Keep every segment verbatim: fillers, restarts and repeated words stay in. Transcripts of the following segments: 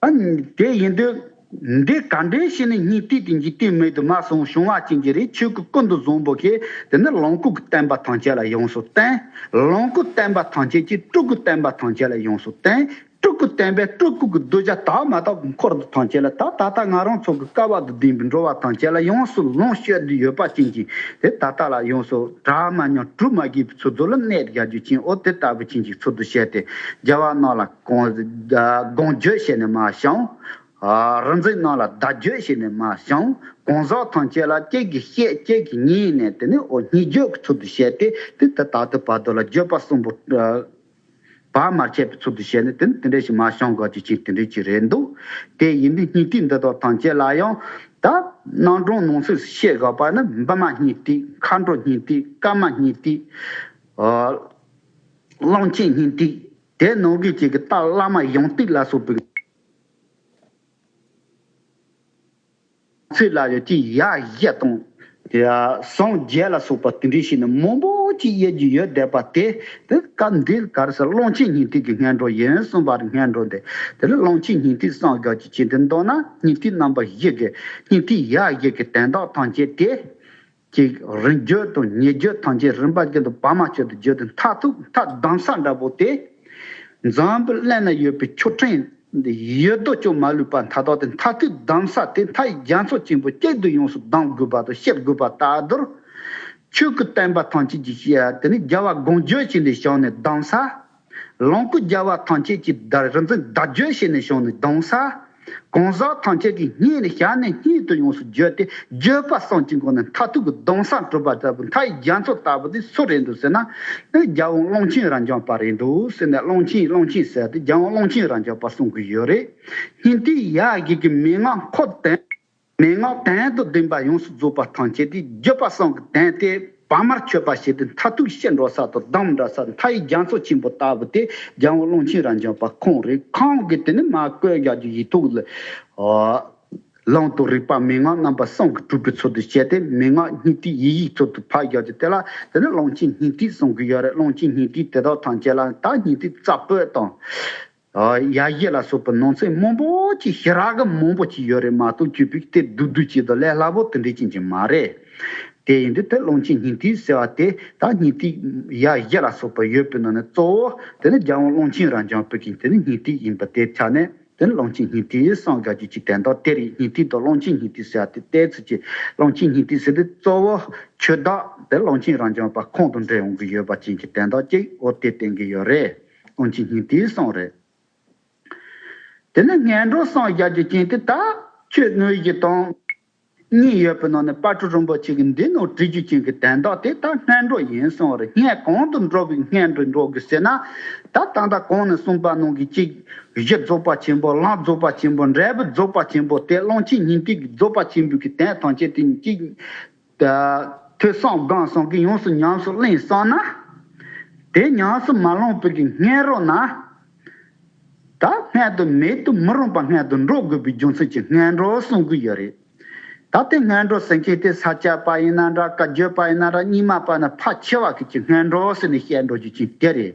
ཨ་དེ་ཡིན་དུས། འདི་ག་འདྲའི་ཞིག་ནི་སྙིང་ཐིག་དེ་འཇིག་རྟེན་མེད་དུ་མ་སོང་བྱུང་བ་ཅན་གྱི་རེད། ཆོས་སྐུ་ཀུན་ཏུ་བཟང་པོ་ཞེས་དེ་ནི་ལོངས་སྐུ་གི་བསྟན་པ་ཐམས་ཅད་ལ་ཡོངས་སུ་བསྟན། ལོངས་སྐུ་བསྟན་པ་ཐམས་ཅད་ཀྱིས་སྤྲུལ་སྐུ་བསྟན་པ་ཐམས་ཅད་ལ་ཡོངས་སུ་བསྟན། སྤྲུལ་སྐུ་བསྟན་པས་སྤྲུལ་སྐུ་གི་གདུལ་བྱ་དག་མ་དག་གི་འཁོར་དུ་ཐམས་ཅད་ལ་ད་ད་ལྟ་ང་རང་ཚོ་གི་སྐལ་བ་དང་ལྡན་པའི་འགྲོ་བ་ཐམས་ཅད་ལ་ཡོངས་སུ་ལོངས་སྤྱོད་དུ་ཡོད་པ་ཅན་གྱི་དེ་ད་ལྟ་ལ་ཡོངས་སུ་གྲགས་མ་མྱོང་གྲུབ་མ་བགྱིས་པའི་ཚུལ་དུ་ལ་གནས་རྒྱ་རྒྱུ་ཅན། འོ་དེ་ལྟ་བུ་ཅན་གྱི་ཚུལ་དུ་བཤད་དེ་རྒྱལ་བ་རྣམས་ལ་དགོངས་དགོངས་བརྗོད་བྱས་ནས་མ་བྱང་། རིག་འཛིན་རྣམས་ལ་བརྡ་བརྗོད་བྱས་ནས་མ་བྱང་། གང་ཟག་ཐམས་ཅད་ལ་ཅིག་གིས་བཤད་ཅིག་གིས་ཉན་ནས་དེ་ནི་འོ་སྙན་བརྒྱུད་ཀྱི་ཚུལ་དུ་བཤད་དེ་དེ་ད་ལྟ་བར་དུ་ལ་བརྗོད་པ་གསུམ་པོ་བར་མ་ཆད་པའི་ཚུལ་དུ་བཤད་ནས་དེ་ནི་དེ་འདྲ་ཞིག་མ་བྱང་དགོས་ཀྱི་ཅིག་དེ་འདྲ་ཅིག་རེད་འདུག་དེ་ཡིན་དུས་སྙིང་ཐིག་འདི་དག་ཐམས་ཅད་ལ་ཡང་ད་རྣམ་གྲངས་ནང་གསེས་སུ་བཤད་དགོས་པ་ནི་བི་མ་སྙིང་ཐིག་མཁའ་འགྲོ་སྙིང་ཐིག་བཀའ་མ་སྙིང་ཐིག་གླང་ཆེན་སྙིང་ཐིག་དེ་ནང་གི་ཅིག་གི་ད་བླ་མ་ཡང་ཏིག་ལ་སོགས་པའི་ཚིག་ལ་ཡོད་ཀྱི་ཡ་བཞི་དང་། དེ་ཡ་ཟངས་བརྒྱད་ལ་སོགས་པ་དེ་འདྲའི་ཞིག་ནི་མང་པོ་ཅིག་དབྱེ་རྒྱུ་ཡོད་བསྡད་པ་དེ་དེ་སྐབས་འདི་ག་རེ་ཟེར། གླང་ཆེན་སྙིང་ཐིག་གི་སྔོན་འགྲོ་ཡིན་གསུངས་པ་རེད། སྔོན་འགྲོ་འདི་དེ་ལ་གླང་ཆེན་སྙིང་ཐིག་གསུང་དགོས་ཀྱི་ཅིག་འདི་མདོར་ན་སྙིང་ཐིག་རྣམ་པ་བཞི་གི་སྙིང་ཐིག་ཡ་བཞི་གི་དོན་དག་ཐམས་ཅད་དེ། ཅིག་རིང་བརྗོད་དང་ཉེ་བརྗོད་ཐམས་ཅད་རིམ་པ་བཞིན་དུ་བར་མ་ཆད་དུ་བརྗོད་དེ་མཐར་ཐུག་མཐའ་གདམས་ས་འདྲ་པོ་དེ། འཛམ་བུའི་གླིང་ན་ཡོད་པའི་ཆོས་ཕྲན་ཡོད་དོ་ཅོག་མ་ལུས་པ་མཐའ་དག་དེ་མཐར་ཐུག་གདམས་ས་དེ་མཐའ་ཡི་རྒྱ་མཚོ་ཆེན་པོ་གཅིག་ཏུ་ཡོངས་སུ་གདམས་དགོས་པ་དང་བཤད་དགོས་པ་ལྟར་དུ། ཆོས་ཀྱི་བསྟན་པ་ཐམས་ཅད་ཀྱི་བཤད་དེ་ནི་རྒྱལ་བ་དགོངས་བརྒྱུད་བྱས་ནས་བྱུང་ནས་གདམས་ས། ལོངས་སྐུ་རྒྱལ་བ་ཐམས་ཅད་ཀྱི་བརྡ་རིག་འཛིན་བརྡ་བརྒྱུད་བྱས་ནས་བྱུང་ནས་གདམས་ས། གང་ཟག་ཐམས་ཅད་ཀྱི་སྙིང་ནས་ཞལ་ནས་སྙན་དུ་ཡོངས་སུ་བརྗོད་དེ་བརྗོད་པ་གསུམ་གྱི་སྒོ་ནས་མཐར་ཐུག་གི་གདམས་ས་གྲུབ་པ་ལྟ་བུ་མཐའ་ཡི་རྒྱ་མཚོ་ལྟ་བུ་དེ་སུ་རེད་འདུག་ཟེར་ན། ནི་རྒྱལ་དབང་གླང་ཆེན་རབ་འབྱམས་པ་རེད་འདུག་ཟེར་ནས། གླང་ཆེན་གླང་ཆེན་ཟེར་དེ་རྒྱལ་དབང་གླང་ཆེན་རབ་འབྱམས་པ་གསུང་གི་ཡོད་རེད། སྙིང་ཐིག་ཡ་བཞི་གི་མན་ངག་འཁོར་དང་། མན་ངག་དོན་དང་ལྡན་པ་ཡོངས་སུ་རྫོགས་པ་ཐམས་ཅད་དེ་བརྗོད་པ་གསུམ་གྱི་དོན་དེ་བར་མར་ཆོད་པ་བྱས་ཏེ་མཐར་ཐུག་བཤད་འགྲོ་ས་དང་གདམས་འགྲོ་ས་མཐའ་ཡི་རྒྱ་མཚོ་ཆེན་པོ་ལྟ་བུ་དེ་རྒྱལ་དབང་གླང་ཆེན་རབ་འབྱམས་པ་ཁོང་རེད། ཁོང་གིས་དེ་ནི་མ་བཀོད་རྒྱག་རྒྱུ་ཡིག་ཐོག་ལ། ལུང་དང་རིགས་པ་མན་ངག་རྣམ་པ་གསུམ་གྱིས་གྲུབ་པའི་ཚུལ་དུ་བྱས་ཏེ་མན་ངག་སྙིང་ཐིག་ཡི་ཡིག་ཚུལ་དུ་ཕབ་རྒྱག་རྒྱུ་དེ་ལ་དེ་ནི་གླང་ཆེན་སྙིང་ཐིག་གསུང་གི་ཡོད་རེད། གླང་ཆེན་སྙིང་ཐིག་དེ་དག་ཐམས་ཅད་ལ་ད་སྙིང་ཐིག་རྩ་བོད་དང་། ཡ་གཞི་ལ་སོགས་པའི་ནང་ཚན་མང་པོ་ཅིག་ཞེ་དྲག་གི་མང་པོ་ཅིག་ཡོད་རེད་མ་གཏོགས་གཅིག་པུས་དེ་བསྡུ་བསྡུ་བྱེད་དུ་ལས་སླ་པོ་དེ་འདྲ་ཅན་ཅིག་མ་རེད། དེ་ཡིན་དུས་དེ་གླང་ཆེན་སྙིང་ཐིག་ཟེར་བ་དེ་ད་སྙིང་ཐིག་ཡ་གཞི་ལ་སོགས་པ་ཡོད་པའི་ནང་ནས་གཙོ་བོ་དེ་ནི་རྒྱལ་དབང་གླང་ཆེན་རབ་འབྱམས་པའི་གི་དེ་ནི་སྙིང་ཐིག་ཡིན་པ་དེ་ཆ་ནས་དེ་ནི་གླང་ཆེན་སྙིང་ཐིག་གསུང་དགོས་རྒྱུ་ཅིག་དོན་དག་དེ་རེད། སྙིང་ཐིག་དང་གླང་ཆེན་སྙིང་ཐིག་ཟེར་བ་དེ་ཏོག་ཙམ་ཅིག་གླང་ཆེན་སྙིང་ཐིག་ཟེར་དུས་གཙོ་བོ་ཆོས་བདག་དེ་གླང་ཆེན་རབ་འབྱམས་པ་ཁོང་དང་འབྲེལ་ཡོང་གི་ཡོད་པ་ཅན་གྱི་དོན་དག་ཅིག་འོ་དེ་བསྟན་གྱི་ཡོད་རེད། གླང་ཆེན་སྙིང་ཐིག་གསུང་རེད། དེ་ནས་སྔོན་འགྲོ་གསུང་རྒྱག་རྒྱུ་ཅན་དེ་ད་ཆོས་དངོས་གཞི་དང་གཉིས་ཡོད་པའི་ནང་ནས་དཔལ་སྤྲུལ་རིན་པོ་ཆེ་གིས་འདི་ནང་བྲིས་རྒྱུ་ཅན་གྱི་དོན་དག་དེ་ད་སྔོན་འགྲོ་ཡིན་གསུངས་རེད། སྔོན་གང་དུ་འགྲོ་བའི་སྔོན་དུ་འགྲོ་དགོས་ཟེར་ན། ད་ད་ལྟ་གོང་ནས་གསུངས་པ་ནང་གི་གཅིག་གཞི་རྫོགས་པ་ཆེན་པོ། ལམ་རྫོགས་པ་ཆེན་པོ། འབྲས་བུ་རྫོགས་པ་ཆེན་པོ་དེ་གླང་ཆེན་སྙིང་ཐིག་གི་རྫོགས་པ་ཆེན་པོའི་གི་དོན་ཐམས་ཅད་དེ་གཅིག་ཐོས་བསམ་སྒོམ་གསུམ་གྱིས་ཡོངས་སུ་ཉམས་སུ་བླངས་སོང་ན། དེ་ཉམས་སུ་མ་བླངས་པའི་གི་སྔོན་རོལ་ན། ད་སྔོན་དུ་མེད་དུ་མི་རུང་བ་སྔོན་དུ་འགྲོ་དགོས་པའི་རྒྱུ་མཚན་གྱིས་སྔོན་འགྲོ་གསུང་གི་ཡོད་རེད། ད་དེ་སྔོན་འགྲོ་ཟེར་མཁན་དེ་ས་སྐྱ་པ་ཡིན་ན་འདྲ། བཀའ་བརྒྱུད་པ་ཡིན་ན་འདྲ། རྙིང་མ་པ་ན་ཕལ་ཆེ་བ་གིས་ཀྱི་སྔོན་འགྲོ་ཟེར་ནས་བཤད་འགྲོ་རྒྱུ་ཅིག་དེ་རེད།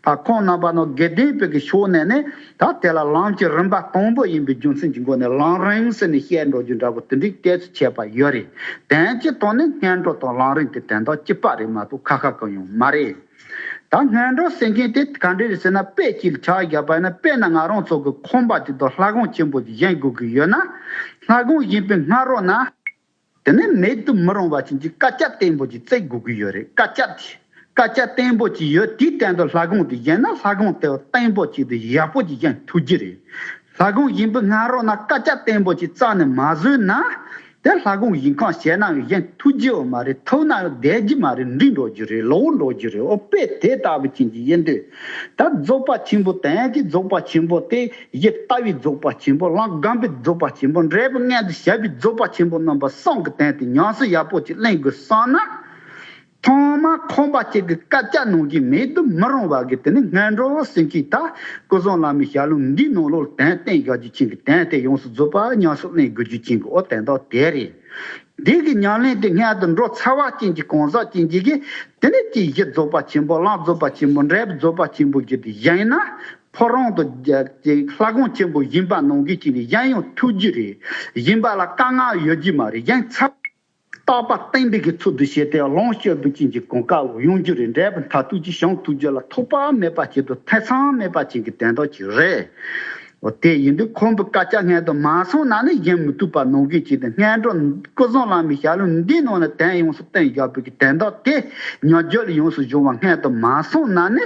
ད་ཁོང་རྣམ་པ་ནང་དགེ་ལྡན་པའི་གི་ཕྱོགས་ནས་ནི་ད་དེ་ལ་ལམ་གྱི་རིམ་པ་དང་པོ་ཡིན་པའི་རྒྱུ་མཚན་གྱི་སྒོ་ནས་ལམ་རིམ་ཟེར་ནས་བཤད་འགྲོ་རྒྱུ་འདྲ་པོ་དེ་འདྲའི་ཏོག་ཙམ་བྱས་པ་ཡོད་རེད། དོན་སྤྱི་དང་ནི་སྔོན་འགྲོ་དང་ལམ་རིམ་དེ་དོན་དག་གཅིག་པ་རེད་མ་གཏོགས་ཁ་ཁ་གང་ཡང་མ་རེད། ད་སྔོན་འགྲོ་ཟེར་མཁན་དེ་ག་འདྲ་རེད་ཟེར་ན། དཔེ་གཅིག་ལ་ཆ་བཞག་པ་ཡིན་ན། དཔེར་ན་ང་རང་ཚོ་གི་ཁང་པ་དེ་དང་ལྷ་ཁང་ཆེན་པོ་དེ་བཞེངས་དགོས་ཀྱི་ཡོད་ན། ལྷ་ཁང་བཞེངས་པའི་སྔ་རོལ་ན། དེ་ནས་མེད་དུ་མི་རུང་བ་ཅན་གྱི་དཀའ་སྤྱད་བརྟན་པོ་ཅིག་བརྩི་དགོས་ཀྱི་ཡོད་རེད། དཀའ་སྤྱད་དེ། དཀའ་སྤྱད་བརྟན་པོ་ཅིག་ཡོད་དུས་གཏན་དུ་ལྷ་ཁང་དེ་བཞེངས་ན། ལྷ་ཁང་དེ་བརྟན་པོ་ཅིག་དང་ཡག་པོ་ཅིག་བཞེངས་ཐུབ་ཀྱི་རེད། ལྷ་ཁང་བཞེངས་པའི་སྔ་རོལ་ན་དཀའ་སྤྱད་བརྟན་པོ་ཅིག་རྩ་ནས་མ་བཟོས་ན། དེ་ལྷ་ཁང་བཞེངས་ཁང་བྱས་ན་ཡང་བཞེངས་ཐུབ་ཀྱི་ཡོད་མ་རེད། ཐུབ་ན་ཡང་བསྡད་ཀྱི་མ་རེད། འགྲིག་འགྲོ་རྒྱུ་རེད། ལོག་འགྲོ་རྒྱུ་རེད། འོ་དཔེ་དེ་ལྟ་བུ་ཅན་གྱི་ཡིན་དུས། ད་རྫོགས་པ་ཆེན་པོ་དོན་གྱི་རྫོགས་པ་ཆེན་པོ་དེ་གཞི་ལྟ་བའི་རྫོགས་པ་ཆེན་པོ། ལམ་སྒོམ་པའི་རྫོགས་པ་ཆེན་པོ། འབྲས་བུ་མངོན་དུ་བྱ་བའི་རྫོགས་པ་ཆེན་པོ་རྣམ་པ་གསུམ་གྱི་དོན་དེ་ཉམས་སུ་ཡག་པོ་ཅིག་ལེན་དགོས་བསམ་ན། ཐོག་མར་ཁང་པ་གཅིག་གི་དཀའ་སྤྱད་ནང་བཞིན་མེད་དུ་མི་རུང་བ་གི་དེ་ནི་སྔོན་འགྲོ་ཟེར་མཁན་ད་སྐུ་གསུམ་བླ་མའི་ཞལ་ལུང་འདིའི་ནང་ལོགས་ལ་དོན་བསྟན་བཞག་རྒྱུ་ཅན་གྱི་དོན་དེ་ཡོངས་སུ་རྫོགས་པ་ཉམས་སུ་ལེན་དགོས་རྒྱུ་ཅན་གྱི་འོ་དོན་དག་དེ་རེད། འདི་གི་ཉམས་ལེན་དེ་སྔོན་དུ་འགྲོ་ཚར་བ་ཅན་གྱི་གང་ཟག་ཅན་གྱི་གི་དེ་ནི་ཅིག་གཞི་རྫོགས་པ་ཆེན་པོ། ལམ་རྫོགས་པ་ཆེན་པོ། འབྲས་བུ་རྫོགས་པ་ཆེན་པོ་གི་དེ་བཞེངས་ན། ཕོ་བྲང་དུ་རྒྱ་ཅིག་ལྷ་ཁང་ཆེན་པོ་བཞེངས་པ་ནང་བཞིན་བྱས་ནས་གཞན་ཡང་ཐུགས་རྒྱུད་རེད། བཞེངས་པ་ལ་དཀའ་ངལ་ཡོད་རྒྱུ་མ་རེད། གཞན་ཚབ་རྟག་པ་བརྟན་པའི་གི་ཚུལ་དུ་བྱས་ཏེ་ལོངས་སྤྱོད་པའི་ཅན་གྱི་གོམ་ཁ་ཡོང་རྒྱུ་རེད། འབྲས་བུ་མཐར་ཐུག་གི་བྱང་ཐུགས་རྒྱུད་ལ་ཐོགས་པ་མེད་པ་ཅན་དུ་ཐེ་ཚོམ་མེད་པ་ཅན་གྱི་དོན་དག་ཅིག་རེད། འོ་དེ་ཡིན་དུས་ཁོང་གི་བཀའ་རྒྱ་སྔོན་དུ་མ་སོང་ན་ནི་ཡིན་མི་ཐུབ་པ་ནང་བཞིན་བྱས་ཏེ། སྔོན་འགྲོ་སྐུ་གསུམ་བླ་མའི་ཞལ་ལུང་འདིའི་ནང་ནས་དོན་ཡོངས་སུ་བསྟན་བཞག་པའི་གི་དོན་དག་དེ་ཉམས་བརྒྱུད་ལ་ཡོངས་སུ་བྱུང་བ་སྔོན་དུ་མ་སོང་ན་ནི།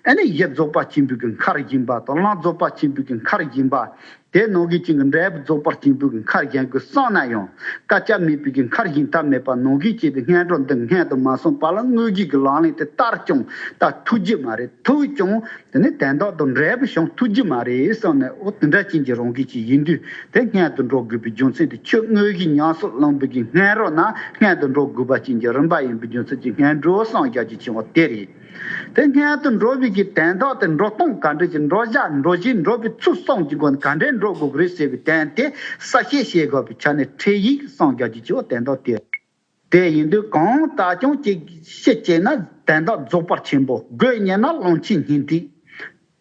ཨ་ནི་གཞི་རྫོགས་པ་ཆེན་པོའི་གི་མཁར་བཞེངས་པ་དང་། ལམ་རྫོགས་པ་ཆེན་པོའི་གི་མཁར་བཞེངས་པ། དེ་ནང་བཞིན་བྱས་ཀྱི་འབྲས་བུ་རྫོགས་པ་ཆེན་པོའི་གི་མཁར་བཞེངས་དགོས་བསམ་ན་ཡང་། བཀའ་རྒྱ་མེད་པའི་གི་མཁར་བཞེངས་ཐབས་མེད་པ་ནང་བཞིན་བྱས་ཏེ། སྔོན་འགྲོ་འདི་སྔོན་དུ་མ་སོང་བར་ལ་དངོས་གཞི་གི་ལག་ལེན་དེ་བསྟར་ཀྱང་ད་ཐུགས་རྒྱུད་མ་རེད། ཐུགས་ཀྱང་དེ་ནི་དོན་དག་དང་འབྲས་བུ་བྱུང་ཐུགས་རྒྱུ་མ་རེད་བསམ་ནས། འོ་དེ་འདྲ་ཅན་གྱི་རང་བཞིན་ཅིག་ཡིན་དུས། དེ་སྔོན་དུ་འགྲོ་དགོས་པའི་རྒྱུ་མཚན་དེ་ཆོས་དངོས་གཞི་ཉམས་སུ་བླངས་པའི་གི་སྔོན་རོལ་ན་སྔོན་དུ་འགྲོ་དགོས་པ་ཅན་གྱི་རིམ་པ་ཡིན་པའི་རྒྱུ་མཚན་གྱིས་སྔོན་འགྲོ་བསམ་བཞག་རྒྱུ་ཆེ་བ་དེ་རེད། དེ་སྔོན་དུ་འགྲོ་བའི་གི་དོན་དག་དེ་འགྲོ་སྟངས་ག་འདྲ་ཅིག་འགྲོ་བྱ་འགྲོ་གཞི་འགྲོ་བའི་ཚུལ་གསུམ་གྱི་སྒོ་ནས་ག་འདྲས་འགྲོ་དགོས་ཀྱི་རེད་ཟེར་བའི་དོན་དེ་གསལ་བཤད་བྱེད་དགོས་པའི་ཆ་ནས་ཁྲིད་ཡིག་བསམ་བཞག་རྒྱུ་ཆེ་བ་དོན་དག་དེ་རེད། དེ་ཡིན་དུས་གང་ལྟར་ཀྱང་ཅིག་ཤེས་བྱས་ན་དོན་དག་རྫོགས་པ་ཆེན་པོ། དགོས་ཉེ་ན་ཀློང་ཆེན་སྙིང་ཐིག་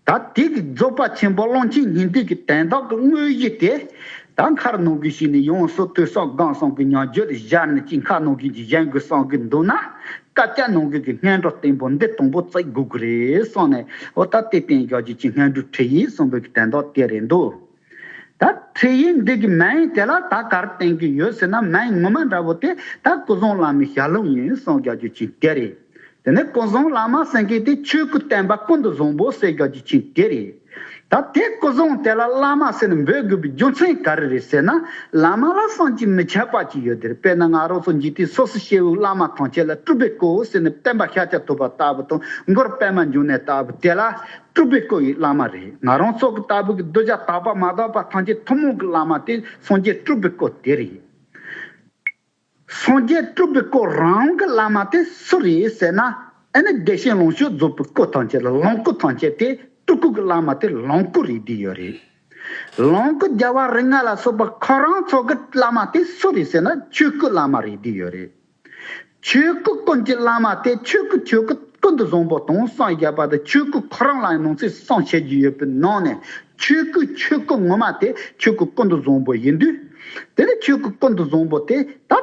ད་དེ་གི་རྫོགས་པ་ཆེན་པོ་ཀློང་ཆེན་སྙིང་ཐིག་གི་དོན་དག་གི་དངོས་གཞི་དེ། ད་མཁར་ནང་གི་ཞིག་ནས་ཡོངས་སུ་དུས་གསུམ་སྒང་གསུམ་གྱི་ཉམས་བརྒྱུད་ལ་བཞག་ནས་ཅིག་མཁར་ནང་གི་ཅིག་གཞན་དགོས་བསམ་གི་འདུག་ན། བཀའ་རྒྱ་ནང་གི་གི་སྔོན་འགྲོ་བརྟན་པོ་འདི་དང་པོ་བརྩི་དགོས་ཀྱི་རེད་བསམ་ནས། འོ་ད་དེ་བསྟན་བཞག་རྒྱུ་ཅིག་སྔོན་འགྲོའི་ཁྲིད་ཡིག་གསུངས་པའི་གི་དོན་དག་དེ་རེད་འདུག་ད་ཁྲིད་ཡིག་འདི་གི་མིང་དེ་ལ་ད་ག་རེ་བསྟན་གྱི་ཡོད་ཟེར་ན། མིང་ངོ་མ་འདྲ་བོ་དེ་ད་སྐུ་གསུམ་བླ་མའི་ཞལ་ལུང་ཡིན་གསུངས་རྒྱག་རྒྱུ་ཅིག་དེ་རེད། དེ་ནས་སྐུ་གསུམ་བླ་མ་ཟེར་མཁན་དེ་ཆོས་སྐུ་བསྟན་པ་ཀུན་ཏུ་བཟང་པོ་ཟེར་རྒྱག་རྒྱུ་ཅིག་དེ་རེད། ད་དེ་སྐུ་གསུམ་དེ་ལ་བླ་མ་ཟེར་ནས་འབོད་དགོས་པའི་རྒྱུ་མཚན་ག་རེ་རེད་ཟེར་ན། བླ་མ་ལ་བསམ་གྱིས་མི་ཁྱབ་པ་ཅིག་ཡོད་དེ་རེད། དཔེར་ན་ང་རང་ཚོ་འཇིག་རྟེན་སོ་སོ་སྐྱེ་བོའི་བླ་མ་ཐམས་ཅད་ལ་སྤྲུལ་པའི་སྐུ་ཟེར་ནས་སྟོན་པ་ཤཱཀྱ་ཐུབ་པ་ལྟ་བུ་དང་། མགུར་པདྨ་འབྱུང་གནས་ལྟ་བུ་དེ་ལ་སྤྲུལ་པའི་སྐུ་ཡི་བླ་མ་རེད། ང་རང་ཚོ་གི་ལྟ་བུ་གི་གདུལ་བྱ་དག་པ་མ་དག་པ་ཐམས་ཅད་ཐུན་མོང་གི་བླ་མ་དེ་སངས་རྒྱས་སྤྲུལ་པའི་སྐུ་དེ་རེད། སངས་རྒྱས་སྤྲུལ་པའི་སྐུ་རང་གི་བླ་མ་དེ་སུ་རེད་ཟེར་ན། ཨ་ནི་བདེ་གཤེགས་ལོངས་སྤྱོད་རྫོགས་པའི་སྐུ་ཐམས་ཅད་ལ་ལོངས་སྐུ་ཐམས་ཅད་དེ། སྤྲུལ་སྐུ་གི་བླ་མ་དེ་ལོངས་སྐུ་རེད་བསྡད་ཡོད་རེད། ལོངས་སྐུ་རྒྱལ་བ་རིགས་ལྔ་ལ་སོགས་པ་ཁོ་རང་ཚོ་གི་བླ་མ་དེ་སུ་རེད་ཟེར་ན། ཆོས་སྐུ་བླ་མ་རེད་བསྡད་ཡོད་རེད། ཆོས་སྐུ་ཀུན་གྱི་བླ་མ་དེ་ཆོས་སྐུ་ཆོས་སྐུ་ཀུན་ཏུ་བཟང་པོ་དང་གསུམ་བརྒྱབ་པ་དང་། ཆོས་སྐུ་ཁོ་རང་ལ་ནང་གསེས་གསུམ་བྱེད་རྒྱུ་ཡོད་པའི་ནང་ནས། ཆོས་སྐུ་ཆོས་སྐུ་ངོ་མ་དེ་ཆོས་སྐུ་ཀུན་ཏུ་བཟང་པོ་ཡིན་དུས། དེ་ནས་ཆོས་སྐུ་ཀུན་ཏུ་བཟང་པོ་དེ་ད་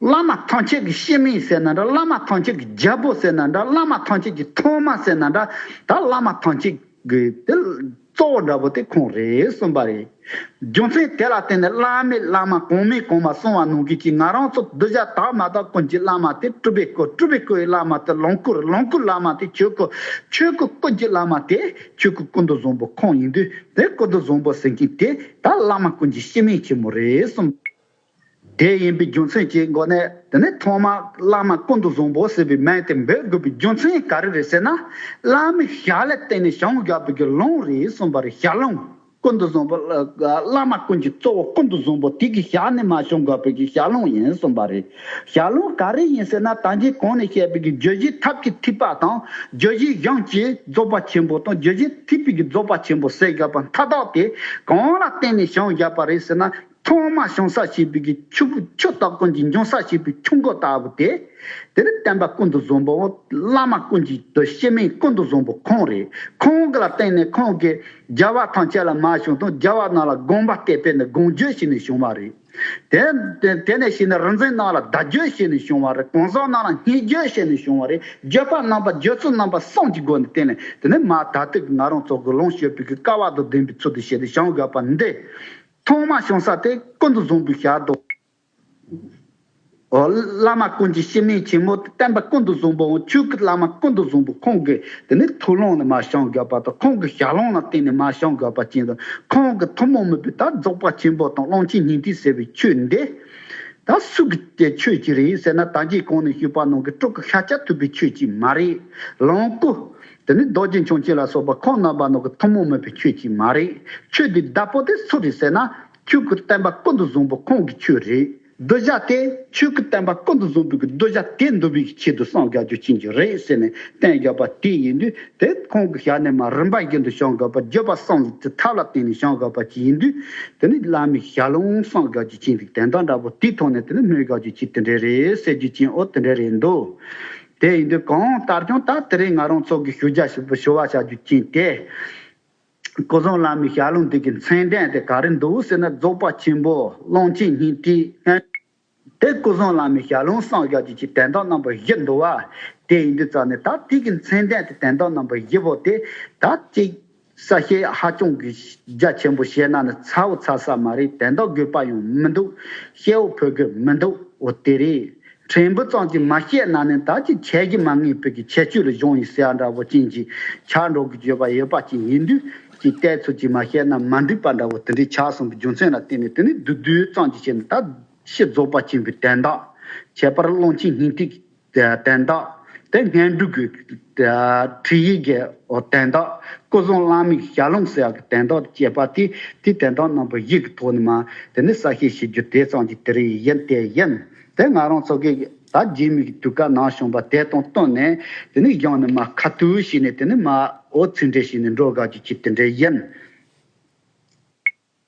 བླ་མ་ཐམས་ཅད་ཀྱི་སྤྱི་མིང་ཟེར་ན་འདྲ། བླ་མ་ཐམས་ཅད་ཀྱི་རྒྱལ་པོ་ཟེར་ན་འདྲ། བླ་མ་ཐམས་ཅད་ཀྱི་ཐོག་མ་ཟེར་ན་འདྲ། ད་བླ་མ་ཐམས་ཅད་ཀྱི་དེ་གཙོ་བོ་འདྲ་པོ་དེ་ཁོང་རེད་གསུངས་པ་རེད། རྒྱུ་མཚན་དེ་ལ་བརྟེན་ནས་བླ་མའི་བླ་མ་གོང་མའི་གོང་མ་གསུངས་པ་ནང་བཞིན་གྱི། ང་རང་ཚོ་གདུལ་བྱ་དག་མ་དག་ཀུན་གྱི་བླ་མ་དེ་སྤྲུལ་པའི་སྐུ། སྤྲུལ་པའི་སྐུ་ཡི་བླ་མ་དེ་ལོངས་སྐུ། ལོངས་སྐུའི་བླ་མ་དེ་ཆོས་སྐུ། ཆོས་སྐུ་ཀུན་གྱི་བླ་མ་དེ་ཆོས་སྐུ་ཀུན་ཏུ་བཟང་པོ་ཁོང་ཡིན་དུས། དེ་ཀུན་ཏུ་བཟང་པོ་ཟེར་མཁན་དེ་ད་བླ་མ་ཀུན་གྱི་སྤྱི་མིང་ཆེན་མོ་རེད་གསུངས། དེ་ཡིན་པའི་རྒྱུ་མཚན་གྱི་སྒོ་ནས། དེ་ནས་ཐོག་མ་བླ་མ་ཀུན་ཏུ་བཟང་པོ་ཟེར་བའི་མིང་དེ་འབོད་དགོས་པའི་རྒྱུ་མཚན་ག་རེ་རེད་ཟེར་ན། བླ་མའི་ཞལ་ལ་བརྟེན་ནས་བྱུང་བཞག་པའི་གི་ལུང་རེད་གསུངས་པ་རེད། ཞལ་ལུང་། ཀུན་ཏུ་བཟང་པོ་བླ་མ་ཀུན་གྱི་གཙོ་བོ་ཀུན་ཏུ་བཟང་པོ་དེ་གི་ཞལ་ནས་མར་བྱུང་བཞག་པའི་གི་ཞལ་ལུང་ཡིན་གསུངས་པ་རེད། ཞལ་ལུང་ག་རེ་ཡིན་ཟེར་ན། ད་གིན་གོང་ནས་བཤད་པའི་གི་བརྗོད་བྱའི་ཐབས་ཀྱི་ཐེག་པ་དང་། བརྗོད་བྱའི་གཞུང་གི་རྫོགས་པ་ཆེན་པོ་དང་། བརྗོད་བྱའི་ཐེག་པའི་གི་རྫོགས་པ་ཆེན་པོ་ཟེར་བཞག་པ་མཐའ་དག་དེ་གང་ལ་བརྟེན་ནས་བྱུང་བཞག་པ་རེད་ཟེར་ན། ཐོག་མ་བྱུང་ས་བྱས་པའི་གི་ཆུ་ཆུ་དང་ཀུན་གྱིས་འབྱུང་ས་བྱས་པའི་ཆུ་མགོ་ལྟ་བུ་དེ། དེ་ནི་བསྟན་པ་ཀུན་ཏུ་བཟང་པོ། བླ་མ་ཀུན་གྱི་སྤྱི་མིང་ཀུན་ཏུ་བཟང་པོ་ཁོང་རེད། ཁོང་གི་ལ་བརྟེན་ནས་ཁོང་གིས་རྒྱལ་བ་ཐམས་ཅད་ལ་མར་བྱུང་དང་། རྒྱལ་བ་རྣམས་ལ་དགོངས་པ་གཏད་པས་ནི་དགོངས་བརྒྱུད་བྱས་ནས་བྱུང་བ་རེད། དེ་དེ་དེ་ནས་བྱས་ནས་རིག་འཛིན་རྣམས་ལ་བརྡ་བརྒྱུད་བྱས་ནས་བྱུང་བ་རེད། གང་ཟག་རྣམས་ལ་སྙན་བརྒྱུད་བྱས་ནས་བྱུང་བ་རེད། བརྒྱུད་པ་རྣམ་པ་བརྒྱུད་ཚུལ་རྣམ་པ་གསུམ་གྱི་སྒོ་ནས་བསྟན་ནས། དེ་ནས་མར་ད་ལྟའི་ང་རང་ཚོ་གི་ལོངས་སྤྱོད་པའི་གི་སྐལ་བ་དང་ལྡན་པའི་ཚུལ་དུ་བྱས་ཏེ་བྱུང་བཞག་པ་འདི། ཐོག་མ་བྱུང་ས་དེ་ཀུན་ཏུ་བཟང་པོའི་ཞལ་དུ། འོ། བླ་མ་ཀུན་གྱི་སྤྱི་མིང་ཆེན་མོ་དེ་བསྟན་པ་ཀུན་ཏུ་བཟང་པོ་ཆོས་ཀྱི་བླ་མ་ཀུན་ཏུ་བཟང་པོ་ཁོང་གི་དེ་ནི་ཐུགས་ཀློང་ནས་མར་བྱུང་བཞག་པ་དང་། ཁོང་གི་ཞལ་ལུང་ལ་བརྟེན་ནས་མར་བྱུང་བཞག་པ་ཅན་དང་། ཁོང་གི་ཐུན་མོང་མིན་པའི་ད་རྫོགས་པ་ཆེན་པོ་དང་ཀློང་ཆེན་སྙིང་ཐིག་ཟེར་བའི་ཆོས་འདི། ད་སུ་གི་དེ་ཆོས་ཅིག་རེད་ཟེར་ན། ད་གིན་གོང་ནས་ཞུས་པ་ནང་གི་སྤྲུལ་སྐུ་ཤཱཀྱ་ཐུབ་པའི་ཆོས་ཅིག་མ་རེད། ལོངས་སྐུ། དེ་ནི་རྡོ་རྗེ་འཆང་ཆེན་ལ་སོགས་པ་ཁོང་རྣམ་པ་ནང་གི་ཐུན་མོང་མིན་པའི་ཆོས་ཅིག་མ་རེད། ཆོས་འདི་བདག་པོ་དེ་སུ་རེད་ཟེར་ན། ཆོས་ཀྱི་བསྟན་པ་ཀུན་ཏུ་བཟང་པོ་ཁོང་གི་ཆོས་རེད། གདུལ་བྱ་དེ་ཆོས་ཀྱི་བསྟན་པ་ཀུན་ཏུ་བཟང་པོའི་གི་གདུལ་བྱ་དེ་འདུལ་བའི་ཆེད་དུ་གསུངས་བཞག་རྒྱུ་ཅན་གྱི་རེད་ཟེར་ནས་བསྟན་བཞག་པ་དེ་ཡིན་དུས། དེ་ཁོང་གི་ཞལ་ནས་མར་རིམ་པ་བཞིན་དུ་བྱུང་བཞག་པ། བརྒྱུད་པ་གསུམ་གྱི་ཐབས་ལ་བརྟེན་ནས་བྱུང་བཞག་པ་ཅིག་ཡིན་དུས། དེ་ནི་བླ་མའི་ཞལ་ལུང་གསུངས་བཞག་རྒྱུ་ཅན་གྱི་དོན་དག་འདྲ་པོ་དེའི་ཐོག་ནས་དེ་ནི་སྨོས་བཞག་རྒྱུ་ཅན་དེ་འདྲ་རེད་ཟེར་རྒྱུ་ཅན། འོ་དེ་འདྲ་རེད་འདུག་དེ་ཡིན་དུས་གང་ལྟར་ཀྱང་ད་དེ་རིང་ང་རང་ཚོ་གི་ཞུ་རྒྱ་ཞུ་བ་བྱ་རྒྱུ་ཅན་དེ། སྐུ་གསུམ་བླ་མའི་ཞལ་ལུང་འདི་གི་མཚན་ལྡན་དེ་ག་རེ་འདུག་ཟེར་ན། རྫོགས་པ་ཆེན་པོ་ཀློང་ཆེན་སྙིང་ཐིག་དེ་སྐུ་གསུམ་བླ་མའི་ཞལ་ལུང་གསུང་བཞག་རྒྱུ་ཅིག་དོན་དག་རྣམ་པ་བཞི་འདུག་བ། དེ་ཡིན་དུས་ཙང་ནས་ད་དེ་གི་མཚན་ལྡན་དེ་དོན་དག་རྣམ་པ་བཞི་པོ་དེ་ད་ཅིག་གསལ་བཤད་ཧ་ཅང་གི་རྒྱ་ཆེན་པོ་བྱས་ན་ནི་ཚ་བོ་ཚ་ས་མ་རེད། དོན་དག་དགོས་པ་ཡང་མི་འདུག། བཤད་པོ་ཕོད་དགོས་མི་འདུག། འོ་དེ་རེད། ཕྲན་བུ་ཙམ་གྱིས་མ་བཤད་ན་ནི་ད་ཅི་འཆད་རྒྱུ་མ་ངེས་པའི་གི་ཁྱད་ཆོས་ལ་གཞུང་ཡིན་ཟེར་འདྲ་བོ་ཅན་གྱི་ཆགས་འགྲོ་གི་ཡོད་པ་ཡོད་པ་ཅན་ཡིན་དུས། ཅིག་བལྟས་ཚོད་ཅིག་མ་བཤད་ན་མ་འགྲིག་པ་འདྲ་བོ་དེ་འདྲའི་ཆགས་སོང་གི་རྒྱུ་མཚན་ལ་བརྟེན་ནས། དེ་ནི་བསྡུས་བསྡུས་ཙམ་གྱིས་བཤད་ན་ད་ཕྱི་རྫོགས་པ་ཆེན་པོའི་དོན་དག། ཁྱད་པར་ཀློང་ཆེན་སྙིང་ཐིག་དོན་དག། དེ་སྔོན་འགྲོ་གི་ཁྲིད་ཡིག་གི་དོན་དག། སྐུ་གསུམ་བླ་མའི་ཞལ་ལུང་ཟེར་ཡག་གི་དོན་དག་བཅས་པ་དེ་དེ་དོན་དག་རྣམ་པ་བཞི་གི་ཐོག་ནས་མ་དེ་ནི་གསལ་བཤད་བྱེད་རྒྱུ་དེ་ཙམ་གྱིས་དེ་རིང་ཡིན་དེ་ཡིན། དེ་ང་རང་ཚོ་གི་ད་རྗེས་མའི་གི་དུས་སྐབས་ནང་བྱུང་བ་དེ་དང་བསྟུན་ནས་དེ་ནི་གཞུང་ནས་མ་ཁ་བསྡུར་བྱས་ནས་དེ་ནི་མ་འོ་ཚིག་འགྲེལ་བྱས་ནས་འགྲོ་དགོས་རྒྱུ་ཅིག་དེ་འདྲ་ཡིན།